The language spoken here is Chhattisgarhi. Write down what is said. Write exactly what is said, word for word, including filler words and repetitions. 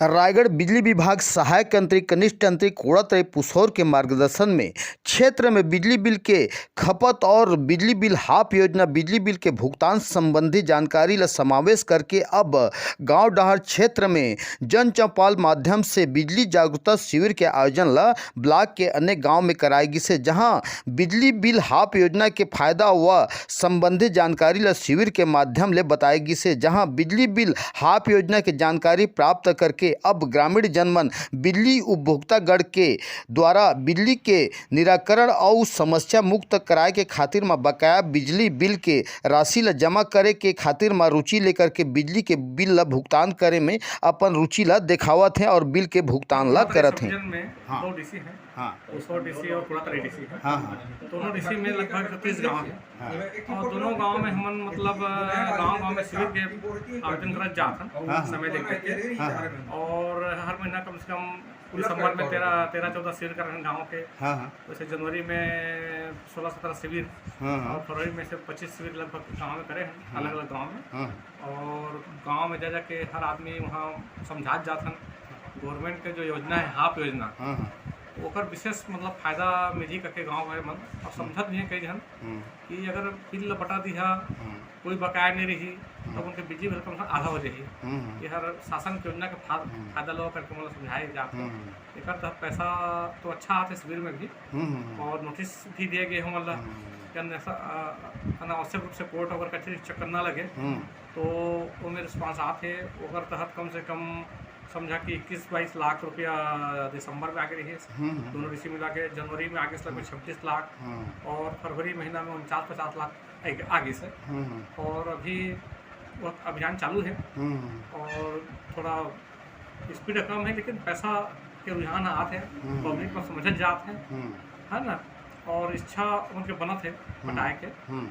रायगढ़ बिजली विभाग सहायक यंत्री कनिष्ठ यंत्री कोड़ातराई पुसौर के मार्गदर्शन में क्षेत्र में बिजली बिल के खपत और बिजली बिल हाफ योजना, बिजली बिल के भुगतान संबंधी जानकारी ला समावेश करके अब गांव डहार क्षेत्र में जन चौपाल माध्यम से बिजली जागरूकता शिविर के आयोजन ला ब्लॉक के अनेक गांव में कराए गिसे, जहां बिजली बिल हाफ योजना के फायदा व संबंधी जानकारी ला शिविर के माध्यम ले बताए गिसे, जहां बिजली बिल हाफ योजना के जानकारी प्राप्त करके अब ग्रामीण जनमन बिजली उपभोक्तागण के द्वारा बिजली के निराकरण अउ समस्या मुक्त कराए के खातिर म बकाया बिजली बिल के राशि ला जमा करे के खातिर म रुचि लेकर के बिजली के बिल ला भुगतान करे में अपन रुचि ला देखावत हे और बिल के भुगतान ला करत हे। में हाँ। दो डीसी हैं। हाँ। उसौर डीसी और कोड़ातराई डीसी है। हाँ, हाँ। दोनों डीसी में लगभग तीस गांव हैं। हाँ। और दोनों गांव में हमन मतलब गांव गांव में शिविर के आयोजन करत जात हन, हाँ, हाँ। समय देख देख के। हाँ, हाँ। और हर महीना कम से कम कुल संबर में तेरह तेरह चौदह शिविर करत हन गांव के। हाँ, हाँ। वैसे जनवरी में सोलह सत्रह शिविर हाँ, हाँ। और फरवरी में से पच्चीस शिविर लगभग गांव में करे हैं, हाँ। अलग-अलग गांव में। हाँ। और गांव में जा जाके हर आदमी वहाँ समझात जात हन, गवर्नमेंट के जो योजना है, हाफ योजना, हाँ, हाँ। ओकर विशेष मतलब फायदा मिलही करके गांव वाले मन अब समझत भी हैं कई झन हम्म। कि अगर बिल ल पटा दिहा, हम्म। कोई बकाया नहीं रही, हम्म। तब उनके बिजली बिल कम से कम आधा हो जाही। हम्म, हम्म। ये हर शासन के योजना के फा-, हम्म। फायदा लो करके मतलब समझाए जात हम्म, हैं। हम्म। एकर तहत पैसा तो अच्छा आथे शिविर में भी हम्म, हम्म, हम्म। और नोटिस भी दिए गए हैं मतलब हम्म। कि अनैसा-, अ, अनावश्यक रूप से कोर्ट अगर कचहरी के चक्कर ना लगे, हम्म। तो ओमे रिस्पांस आथे। ओकर तहत कम से कम समझा कि इक्कीस बाईस लाख रुपया दिसंबर में आगे रही, हम्म, हम्म। दोनों डीसी मिला के जनवरी में आगे से लगभग हम्म। छब्बीस लाख हम्म। और फरवरी महीना में उनचास पचास लाख आगे, आगे से। हम्म, हम्म। और अभी वो अभियान चालू है हम्म, हम्म। और थोड़ा स्पीड कम है, लेकिन पैसा के रुझान आत है, हम्म। पब्लिक में समझत जात है, हम्म। है ना, और इच्छा उनके बनत है हम्म। पटाए के। हम्म।